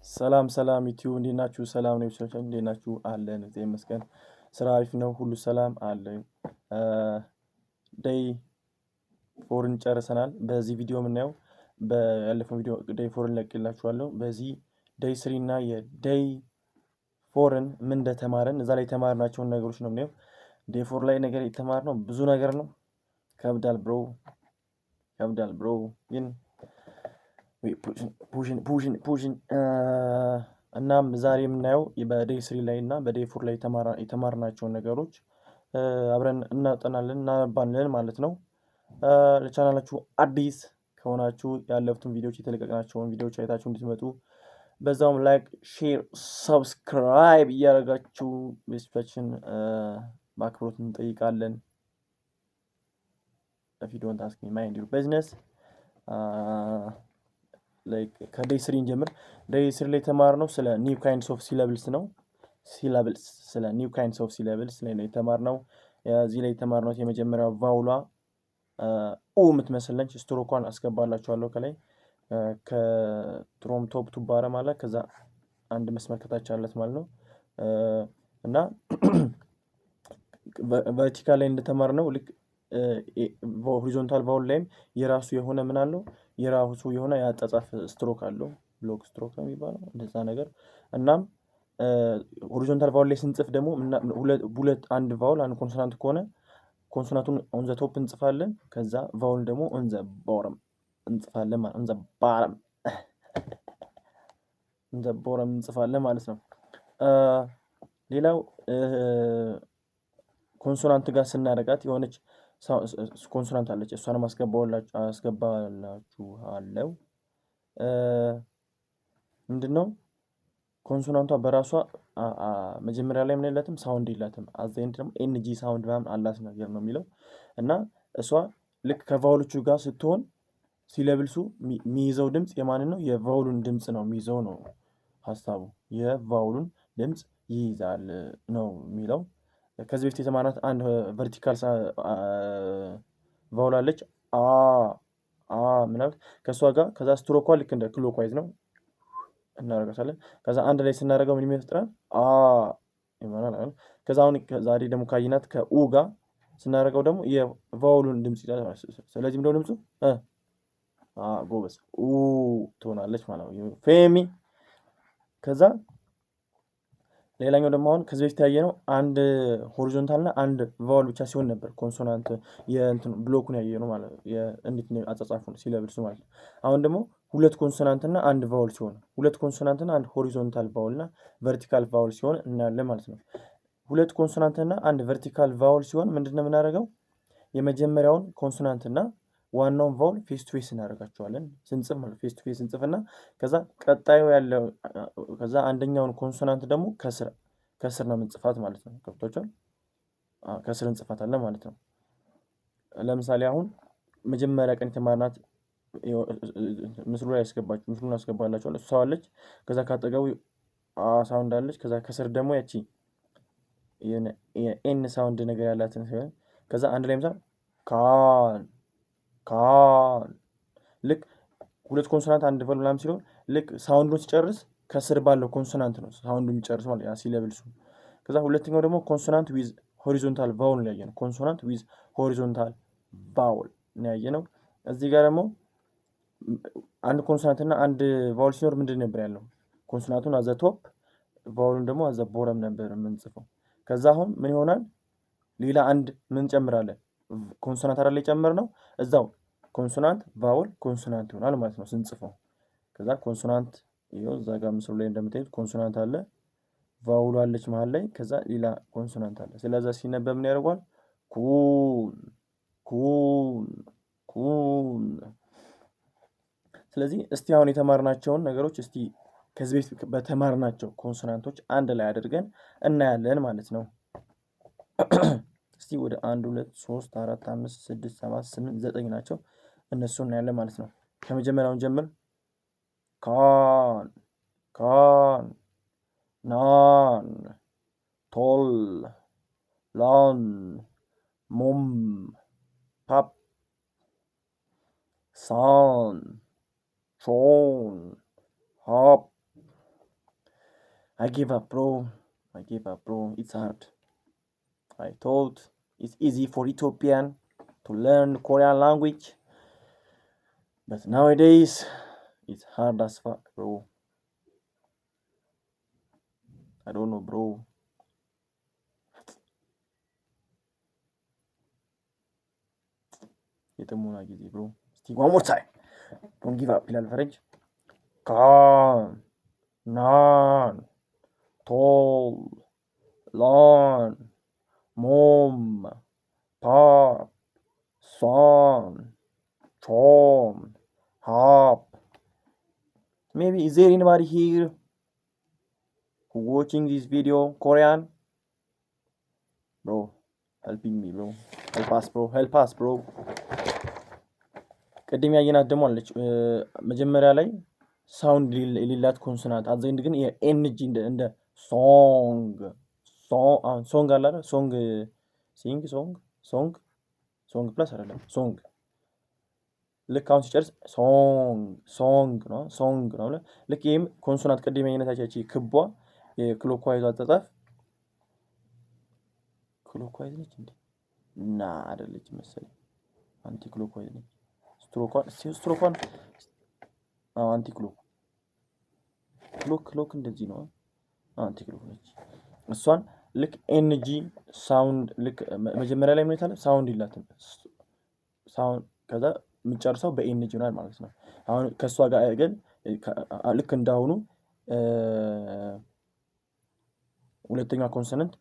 ሰላም ሰላም ዩቲዩብ፣ እንዴት ናችሁ? ሰላም ነው ቤተሰቦቻችን፣ እንዴት ናችሁ? አለን፣ እግዚአብሔር ይመስገን። ስራ አሪፍ ነው፣ ሁሉ ሰላም አለ። Day 4 ን ጨርሰናል። በዚህ ቪዲዮ የምናየው ያለፈው ቪዲዮ day 4 ን ለቅላችኋለሁ። በዚህ day 3 እና የ day 4 ን ምን እንደተማረን፣ እዛ ላይ የተማርናቸውን ነገሮች ነው የምናየው። Day 4 ላይ ነገር የተማርነው ብዙ ነገር ነው። ከብዳል bro፣ ከብዳል bro፣ ግን pushing, pushing, pushing። እናም ዛሬ የምናየው በ day 3 ላይ እና በ day 4 ላይ የተማርናቸውን ነገሮች አብረን እናጠናለን፣ እናነባለን ማለት ነው። ለቻናላችሁ አዲስ ከሆናችሁ ያለፉትን ቪዲዮዎች፣ የተለቀቅናቸውን ቪዲዮዎች አይታችሁ እንድትመጡ፣ በዛውም like፣ share፣ subscribe እያደረጋችሁ ቤተሰቦቻችን በአክብሮት እንጠይቃለን። If you don't ask me, mind your business. ከ day 3 እንጀምር። Day 3 ላይ የተማርነው ስለ new kinds of syllables ነው። Syllables፣ ስለ new kinds of syllables ላይ ነው የተማርነው። እዚህ ላይ የተማርነው የመጀመሪያው vowel ኧ ኡ የምትመስል ነች። ስትሮኳን አስገባላችኋለሁ ከላይ ከ from top to bottom አለ፣ ከዛ አንድ መስመር ከታች አለት ማለት ነው። እና vertical ላይ እንደተማርነው ልክ horizontal vowel ላይም የራሱ የሆነ ምን አለው፣ የራሱ የሆነ የአጻጻፍ ስትሮክ አለው። Block stroke ነው የሚባለው እንደዛ ነገር። እናም horizontal vowel ላይ ስንጽፍ ደግሞ ሁለት፣ አንድ vowel አንድ consonant ከሆነ consonant ኡን on the top እንጽፋለን። ከዛ vowel ደግሞ on the bottom እንጽፋለን ማለት on the bottom እንጽፋለን ማለት ነው። ሌላው consonant ጋር ስናደርጋት የሆነች consonant አለች። እሷንም አስገባላችኋለሁ። ምንድነው? Consonant ኧ በራሷ መጀመሪያ ላይ ምን የላትም፣ sound የላትም። At the end ደግሞ ng sound ምናምን አላት ነገር ነው የሚለው። እና እሷ ልክ ከ vowel ኦቹ ጋር ስትሆን syllables ኡ የሚይዘው ድምፅ የማንን ነው? የ vowel ኡን ድምፅ ነው የሚይዘው ነው ሀሳቡ። የ vowel ኡን ድምፅ ይይዛል ነው የሚለው። ከዚህ በፊት የተማርናት አንድ vertical vowel አለች፣ አ አ ምናምን። ከእሷ ጋር ከዛ ስትሮኳ ልክ እንደ clockwise ነው እናደርጋታለን። ከዛ አንድ ላይ ስናደርገው ምን ይፈጥራል? አ ይሆናል። ከዛ አሁን ዛሬ ደግሞ ካየናት ከኡ ጋር ስናደርገው ደግሞ የ vowel ኡን ድምፅ ይላል። ስለዚህ ምንድነው ድምፁ? አ፣ ጎበዝ፣ ኡ ትሆናለች ማለት ነው። ፌሚ። ከዛ ሌላኛው ደግሞ አሁን ከዚህ በፊት ያየነው አንድ horizontal እና አንድ vowel ብቻ ሲሆን ነበር consonant የእንትኑ block ኡን ያየነው ማለት ነው። እንዴት ነው አጻጻፉን syllables ኡ ማለት ነው። አሁን ደግሞ ሁለት consonant እና አንድ vowel ሲሆን፣ ሁለት consonant እና አንድ horizontal vowel እና vertical vowel ሲሆን እናያለን ማለት ነው። ሁለት consonant እና አንድ vertical vowel ሲሆን ምንድነው የምናደርገው? የመጀመሪያውን consonant እና ዋናውን vowel face to face እናደርጋቸዋለን ስንጽፍ ማለት፣ face to face እንጽፍና ከዛ ቀጣዩ ያለው፣ ከዛ አንደኛውን consonant ደግሞ ከስር ከስር ነው የምንጽፋት ማለት ነው። ገብቷችኋል? ከስር እንጽፋታለን ማለት ነው። ለምሳሌ አሁን መጀመሪያ ቀን የተማርናት ምስሉ ላይ ያስገባችሁ፣ ምስሉን አስገባላችኋለሁ። እሷ አለች፣ ከዛ ካጠገቡ አ sound አለች፣ ከዛ ከስር ደግሞ ያቺ የ n sound ነገር ያላትን ሲሆን ከዛ አንድ ላይ ምሳ can፣ can። ልክ ሁለት consonant አንድ vowel ምናምን ሲሆን ልክ sound ኡን ሲጨርስ ከስር ባለው consonant ነው sound ኡ የሚጨርስ ማለት ያ syllables ኡ። ከዛ ሁለተኛው ደግሞ consonant with horizontal vowel ነው ያየነው። Consonant with horizontal vowel ነው ያየነው። እዚህ ጋር ደግሞ አንድ consonant እና አንድ vowel ሲኖር ምንድን ነበር ያለው? Consonant ኡን at the top፣ vowel ኡን ደግሞ at the bottom ነበር የምንጽፈው። ከዛ አሁን ምን ይሆናል? ሌላ አንድ ምን እንጨምራለን? Consonant አይደል የጨመርነው? እዛው consonant vowel consonant ይሆናል ማለት ነው ስንጽፈው። ከዛ consonant ይኸው እዛ ጋር ምስሉ ላይ እንደምታዩት consonant አለ፣ vowel ኡ አለች መሀል ላይ፣ ከዛ ሌላ consonant አለ። ስለዛ ሲነበብ ምን ያደርገዋል? Coon፣ coon፣ coon። ስለዚህ እስቲ አሁን የተማርናቸውን ነገሮች እስቲ ከዚህ በፊት በተማርናቸው consonant ኦች አንድ ላይ አድርገን እናያለን ማለት ነው። እስቲ ወደ አንድ፣ ሁለት፣ ሶስት፣ አራት፣ አምስት፣ ስድስት፣ ሰባት፣ ስምንት፣ ዘጠኝ ናቸው። እነሱ እናያለን ማለት ነው። ከመጀመሪያውን ጀምር። Can፣ can፣ nan፣ tall፣ lawn፣ mom፣ pop፣ son፣ thrown፣ hop። I give up, bro. I give up, bro. It's hard. I thought it's easy for Ethiopian to learn Korean language, but nowadays it's hard as fuck, bro. I don't know, bro. የጥሞና ጊዜ bro. እስቲ one more time. Don't give up ይላል ፈረንጅ። ካን ናን ቶል ላን ሞም ፓፕ ሳን ቾም ሃፕ። Maybe is there anybody here who watching this video Korean? Bro, helping me, bro. Help us, bro. Help us, bro. ቅድም ያየናት ደግሞ አለች መጀመሪያ ላይ sound የሌላት consonant at the end ግን የ ng እንደ song፣ song አለ አይደል? Song, sing, song, song, song plus አይደለም song። ልክ አሁን ሲጨርስ song, song ነው፣ song ነው። ልክ ይህም consonant ቅድም ያየናት ያቺ ክቧ የ clockwise አጻጻፍ፣ clockwise ነች እንዴ? ና አይደለች መሰለኝ፣ anti clockwise ነች። Stroke ኳን stroke ኳን anti clock clock clock እንደዚህ ነው። Anti clock ነች። እሷን ልክ ng sound ልክ መጀመሪያ ላይ ምን አለ? Sound የላትም sound፣ ከዛ የምጨርሰው በ ng ይሆናል ማለት ነው። አሁን ከእሷ ጋር ግን ልክ እንዳሁኑ ሁለተኛ consonant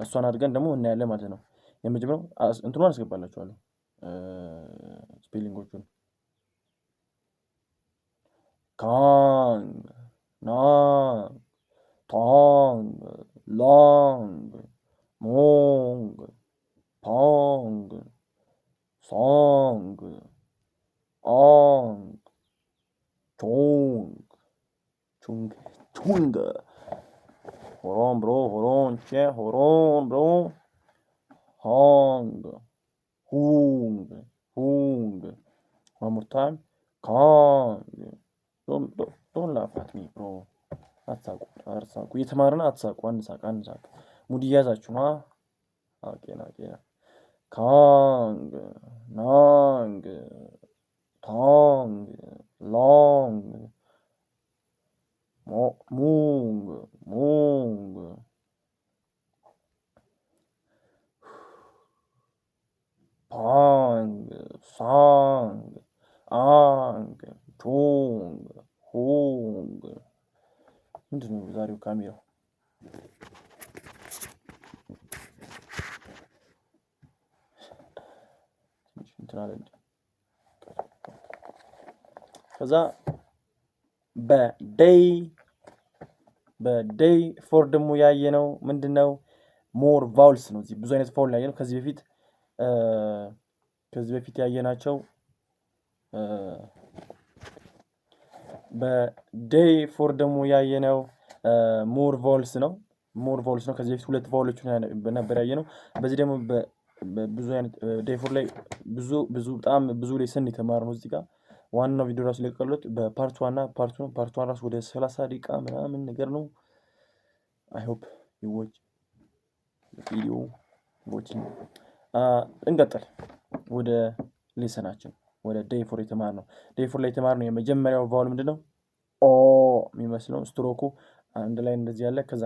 እሷን አድርገን ደግሞ እናያለን ማለት ነው። የመጀመሪያው እንትኑን አስገባላችኋለሁ፣ spelling ኦቹን። ካንግ ናንግ ቶንግ ሎንግ ሞንግ ፖንግ ሶንግ ኦንግ ቾንግ ቹንግ ቹንግ። ሆሮን bro, ሆሮን ቼ ሆሮን bro. ሃንግ ሁንግ ሁንግ። One more time. ካንግ። Don't laugh at me, bro. አትሳቁ፣ አትሳቁ። እየተማርን አትሳቁ። አንሳቅ፣ አንሳቅ። Mood እያያዛችሁ ነው። Okay okay። ካንግ ናንግ ታንግ ሎንግ ሙንግ ሙንግ ፓንግ ሳንግ አንግ ቾንግ ሆንግ። ምንድን ነው ዛሬው ካሜራው? ትንሽ እንትን አለ እንዴ? ከዛ በ day 4 ደግሞ ያየነው ምንድነው? More vowels ነው። እዚህ ብዙ አይነት vowel ያየነው። ከዚህ በፊት ያየናቸው፣ በ day 4 ደግሞ ያየነው more vowels ነው። More vowels ነው። ከዚህ በፊት ሁለት vowel ኦች ነበር ያየነው። በዚህ ደግሞ ብዙ አይነት day 4 ላይ ብዙ ብዙ በጣም ብዙ lesson የተማርነው። እዚህ ጋር ዋናው ቪዲዮ ራሱ ለቀሉት በ part 1 እና part 2። Part 1 ራሱ ወደ 30 ደቂቃ ምናምን ነገር ነው። I hope you watch video watching። እንቀጥል ወደ lesson ኣችን፣ ወደ day 4 የተማርነው። Day 4 ላይ የተማርነው የመጀመሪያው vowel ምንድን ነው? ኦ የሚመስለው ስትሮኩ አንድ ላይ እንደዚህ ያለ፣ ከዛ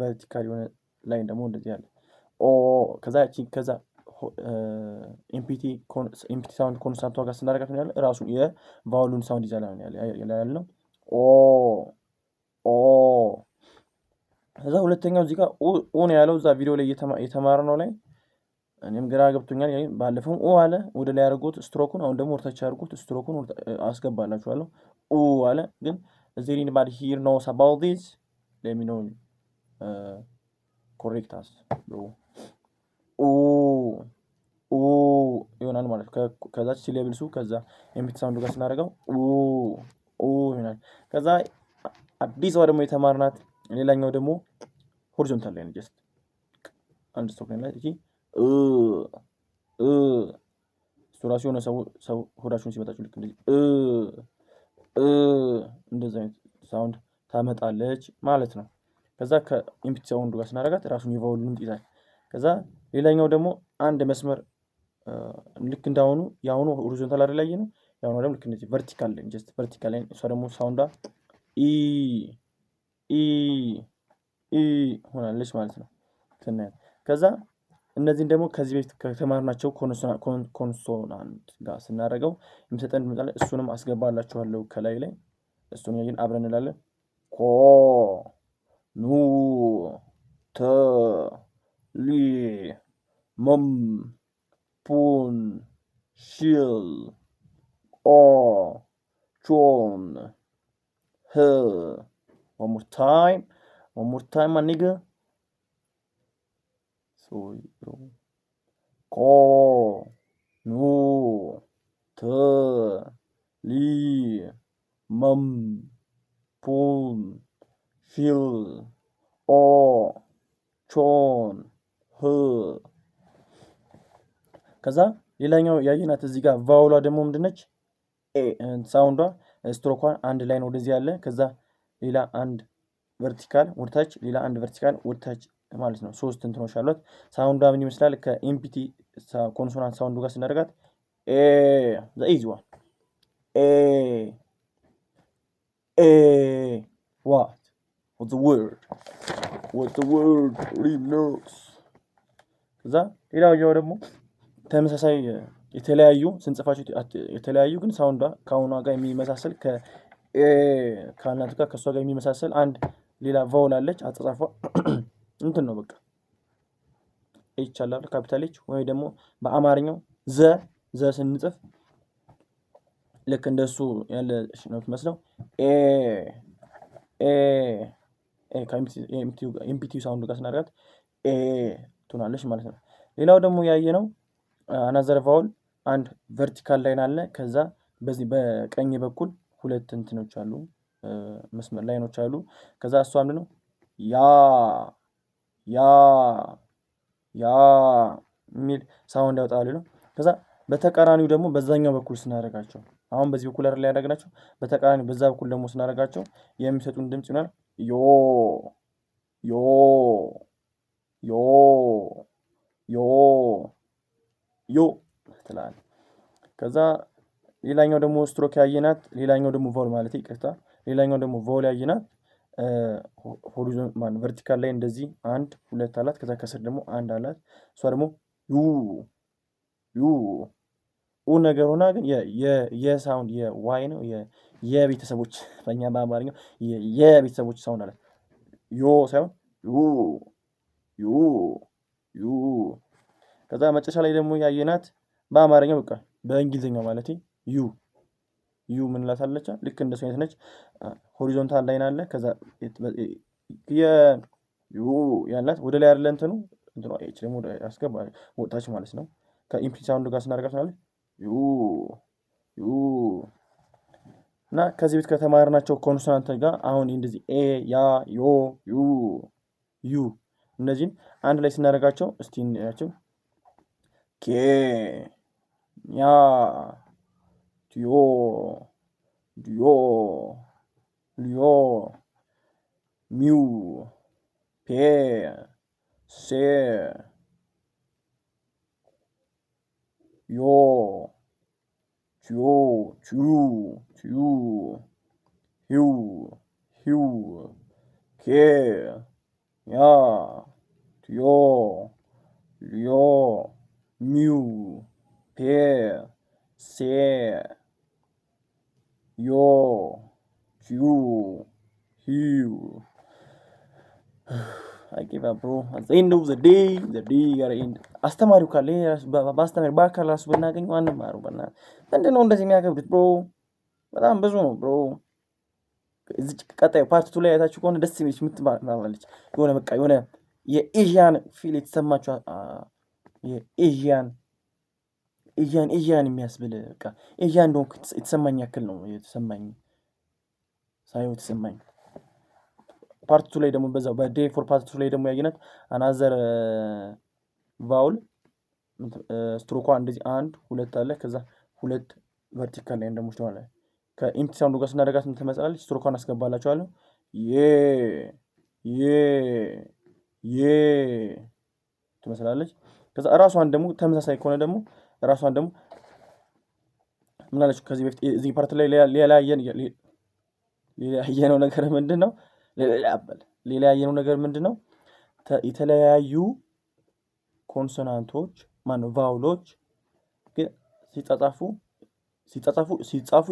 vertical የሆነ line ደግሞ እንደዚህ ያለ ኦ። ከዛ ከዛ empty sound consonant ኧ ጋር ስናደርጋት ምን ያለ ራሱ የ vowel ኡን sound ይዛል ያለ ነው። ኦ ኦ። ከዛ ሁለተኛው እዚህ ጋር ኡ ነው ያለው። እዛ ቪዲዮ ላይ የተማርነው ላይ እኔም ግራ ገብቶኛል። ባለፈውም ኡ አለ ወደ ላይ አድርጎት ስትሮኩን፣ አሁን ደግሞ ወደታች አድርጎት ስትሮኩን አስገባላችኋለሁ። ኡ አለ ግን is there anybody here knows about this? Let me know, correct us, bro. ኡ ኡ ይሆናል ማለት ነው። ከዛች syllables ኡ ከዛ empty sound ኡ ጋር ስናደርገው ኡ ኡ ይሆናል። ከዛ አዲሷ ደግሞ የተማርናት ሌላኛው ደግሞ horizontal line፣ just አንድ ስትሮክ ላይ እቺ እ እ። እሱ ራሱ የሆነ ሰው ሰው ሆዳችሁን ሲመታችሁ ልክ እንደዚህ እ እ እንደዚህ አይነት sound ታመጣለች ማለት ነው። ከዛ ከ empty sound ኡ ጋር ስናደርጋት ራሱን የ vowel ድምፅ ይዛል። ከዛ ሌላኛው ደግሞ አንድ መስመር ልክ እንዳሁኑ፣ የአሁኑ horizontal አይደል ያየነው፣ የአሁኑ ደግሞ ልክ እንደዚህ vertical line፣ just vertical line። እሷ ደግሞ sound ዋ ኢ ኢ ኢ ሆናለች ማለት ነው ስናያት። ከዛ እነዚህን ደግሞ ከዚህ በፊት ከተማርናቸው consonant ጋር ስናደርገው የሚሰጠን ድምፅ አለ። እሱንም አስገባላችኋለሁ ከላይ ላይ። እሱን ያየን አብረን እንላለን። ኮ፣ ኑ፣ ተ፣ ሊ፣ መም፣ ፑን፣ ሺል፣ ኦ፣ ቾን፣ ህ። One more time, one more time, my nigga. Sorry, bro. ኮ፣ ኑ፣ ተ፣ ሊ፣ መም፣ ፑን፣ ሺል፣ ኦ፣ ቾን፣ ህ። ከዛ ሌላኛው ያየናት እዚህ ጋር vowel ዋ ደግሞ ምንድነች? ኤ sound ዋ stroke ኳን አንድ line ወደዚህ ያለ፣ ከዛ ሌላ አንድ vertical ወደታች፣ ሌላ አንድ vertical ወደታች ማለት ነው። ሶስት እንትኖች አሏት። Sound ዋ ምን ይመስላል? ከ empty consonant sound ኡ ጋር ስናደርጋት ኤ፣ the easy one፣ ኤ ኤ። What the word, what the word remix። ከዛ ሌላኛው ደግሞ ተመሳሳይ የተለያዩ ስንጽፋቸው የተለያዩ ግን sound ዋ ከአሁኗ ጋር የሚመሳሰል፣ ከ ኤ ካልናት ጋር ከእሷ ጋር የሚመሳሰል አንድ ሌላ vowel አለች። አጻጻፏ እንትን ነው፣ በቃ H አለ፣ capital H፣ ወይ ደግሞ በአማርኛው ዘ ዘ ስንጽፍ ልክ እንደሱ ያለ ነው የምትመስለው። ኤ ኤ ኤ ከ empty sound ጋር ስናደርጋት ኤ ትሆናለች ማለት ነው። ሌላው ደግሞ ያየነው another vowel አንድ vertical line አለ። ከዛ በዚህ በቀኝ በኩል ሁለት እንትኖች አሉ፣ መስመር line ኦች አሉ። ከዛ እሷ ምንድነው? ያ ያ ያ የሚል sound ያወጣሉ ነው። ከዛ በተቃራኒው ደግሞ በዛኛው በኩል ስናደርጋቸው፣ አሁን በዚህ በኩል አይደል ያደረግናቸው፣ በተቃራኒው በዛ በኩል ደግሞ ስናደርጋቸው የሚሰጡን ድምጽ ይሆናል ዮ ዮ ዮ ዮ ዮ ትላለህ። ከዛ ሌላኛው ደግሞ ስትሮክ ያየናት፣ ሌላኛው ደግሞ vowel ማለት፣ ይቅርታ፣ ሌላኛው ደግሞ vowel ያየናት horizon ማን vertical line እንደዚህ አንድ ሁለት አላት። ከዛ ከስር ደግሞ አንድ አላት። እሷ ደግሞ ዩ ዩ ኡ ነገር ሆና ግን የ sound የ Y ነው፣ የቤተሰቦች፣ በእኛ በአማርኛው የቤተሰቦች sound አላት። ዮ ሳይሆን ዩ ዩ ዩ። ከዛ መጨረሻ ላይ ደግሞ ያየናት በአማርኛው፣ በቃ በእንግሊዝኛው ማለት U U ምንላት አለች። ልክ እንደሱ አይነት ነች። Horizontal line አለ። ከዛ የ U ያላት ወደ ላይ አይደለ እንትኑ እንትኑ H ደግሞ ያስገባ ወጣች ማለት ነው። ከ empty sound ጋር ስናደርጋት ማለት ዩ ዩ። እና ከዚህ በፊት ከተማርናቸው consonant ጋር አሁን እንደዚህ ኤ፣ ያ፣ ዮ፣ ዩ፣ ዩ እነዚህን አንድ ላይ ስናደርጋቸው እስቲ እንያቸው። ኬ፣ ኛ፣ ቲዮ፣ ዲዮ፣ ሊዮ፣ ሚው፣ ፔ፣ ሴ፣ ዮ፣ ቺዮ፣ ቺዩ፣ ቺዩ፣ ሂው፣ ሂው፣ ኬ፣ ኛ፣ ቲዮ፣ ሊዮ፣ ሚው፣ ፔ፣ ሴ፣ ዮ፣ ቺዩ፣ ሂው። I give up, bro. At the end of the day, the day gotta end. አስተማሪው ካለ በአስተማሪ በአካል ራሱ ብናገኘው አንማረው። በእናትህ ምንድን ነው እንደዚህ የሚያከብዱት bro? በጣም ብዙ ነው bro። እዚህ ቀጣዩ part two ላይ አይታችሁ ከሆነ ደስ የሚልች የምትባላለች የሆነ በቃ የሆነ የ Asian feel የተሰማችሁ፣ የ Asian Asian Asian የሚያስብል፣ በቃ Asian እንደሆንኩ የተሰማኝ ያክል ነው የተሰማኝ፣ ሳየው የተሰማኝ። Part two ላይ ደግሞ በዛው በ day 4 part two ላይ ደግሞ ያየናት another vowel stroke ኳ እንደዚህ አንድ ሁለት አለ። ከዛ ሁለት vertical line ደግሞ ስለሆነ ከ empty sound ኡ ጋር ስናደርጋት ምን ትመስላለች? ስትሮኳን አስገባላችኋለሁ። ዬ ዬ ዬ ትመስላለች። ከዛ እራሷን ደግሞ ተመሳሳይ ከሆነ ደግሞ እራሷን ደግሞ ምናለች? ከዚህ በፊት እዚህ part ላይ ሌላ ያየነው ነገር ምንድን ነው? ሌላ ያየነው ነገር ምንድን ነው? የተለያዩ consonant ኦች፣ ማነው vowel ኦች ግን ሲጻፉ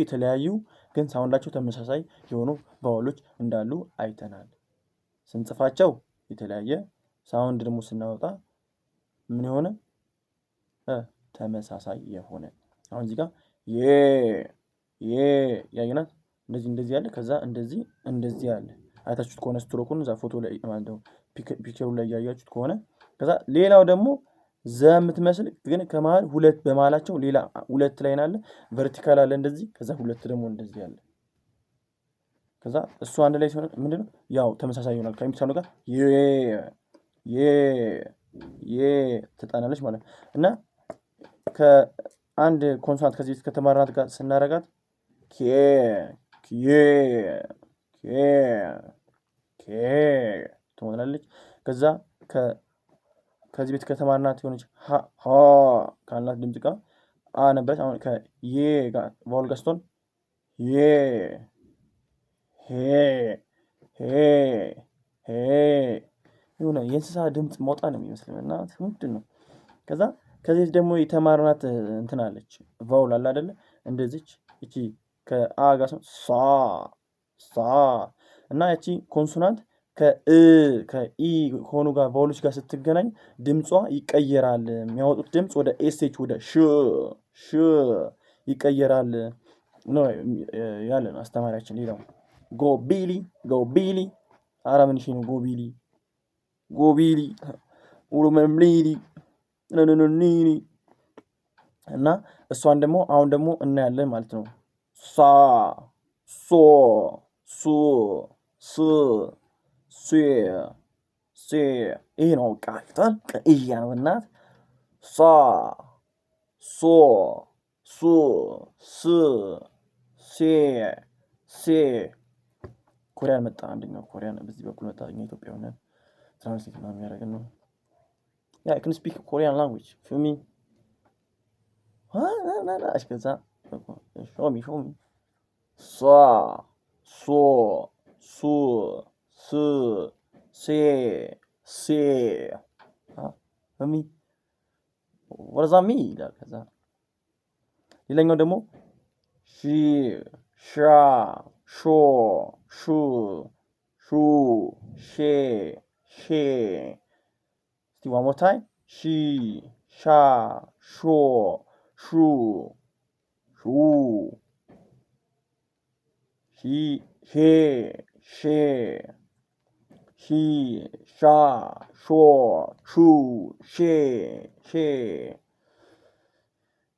የተለያዩ ግን sound ኣቸው ተመሳሳይ የሆኑ vowel ኦች እንዳሉ አይተናል። ስንጽፋቸው የተለያየ፣ sound ደግሞ ስናወጣ ምን የሆነ? ተመሳሳይ የሆነ። አሁን እዚህ ጋር ዬ ዬ ያየናት እንደዚህ እንደዚህ ያለ፣ ከዛ እንደዚህ እንደዚህ ያለ አይታችሁት ከሆነ ስትሮኩን እዛ ፎቶ ላይ ማለት ነው picture ኡ ላይ እያያችሁት ከሆነ፣ ከዛ ሌላው ደግሞ ዘ የምትመስል ግን ከመሀል ሁለት፣ በመሀላቸው ሌላ ሁለት line አለ፣ vertical አለ እንደዚህ፣ ከዛ ሁለት ደግሞ እንደዚህ አለ። ከዛ እሱ አንድ ላይ ሲሆን ምንድነው? ያው ተመሳሳይ ይሆናል ከሚሳሉ ጋር ዬ ዬ ዬ ትጣናለች ማለት ነው። እና ከአንድ consonant ከዚህ በፊት ከተማርናት ጋር ስናረጋት ኬ ኬ ኬ ኬ ትሆናለች። ከዛ ከዚህ ቤት ከተማርናት የሆነች ሀ ሀ ካልናት ድምጽ ጋር አ ነበረች። አሁን ከዬ ጋር vowel ጋር ስትሆን ዬ ሄ ሄ ሄ የሆነ የእንስሳ ድምጽ ማውጣት ነው የሚመስለው እና ምንድን ነው? ከዛ ከዚህ ደግሞ የተማርናት እንትን አለች፣ vowel አለ አይደለ? እንደዚች እቺ ከአ ጋር ሳ ሳ እና እቺ consonant ከእ ከኢ ከሆኑ ጋር vowel ኦች ጋር ስትገናኝ ድምጿ ይቀየራል። የሚያወጡት ድምጽ ወደ SH ወደ ሽ ሽ ይቀየራል ነው ያለን አስተማሪያችን። ሌላው go ቢሊ፣ go ቢሊ፣ ኧረ ምን ነው go ቢሊ፣ go ቢሊ ኡሩመምሊሊ ነነነኒኒ እና እሷን ደግሞ አሁን ደግሞ እናያለን ማለት ነው። ሳ ሶ ሱ ስ ሴ ሴ ይሄ ነው ቃል ቅእያ ነው። እናት ሳ ሶ ሱ ስ ሴ ሴ። Korean መጣ። አንደኛው Korean በዚህ በኩል መጣ። እኛ ኢትዮጵያ ሆነን translate ምናምን የሚያደርግን ነው። Yeah, can speak Korean language for me. ከዛ show me, show me. ሳ ሶ ሱ ስ ሴ ሴ me ወረዛ me ይላል። ከዛ ሌላኛው ደግሞ ሺ ሻ ሾ ሹ ሹ ሼ ሼ። እስቲ one more time. ሺ ሻ ሾ ሹ ሹ ሺ ሼ ሼ። ሺ ሻ ሾ ሹ ሼ ሼ።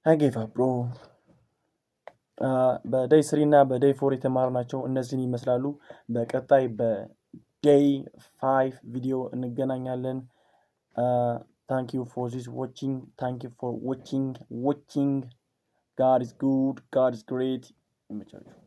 I give up, bro. በ day 3 እና በ day 4 የተማርናቸው እነዚህን ይመስላሉ። በቀጣይ በ day 5 ቪዲዮ እንገናኛለን። Thank you for this watching. Thank you for watching. God is good. God is great. ይመቻችሁ።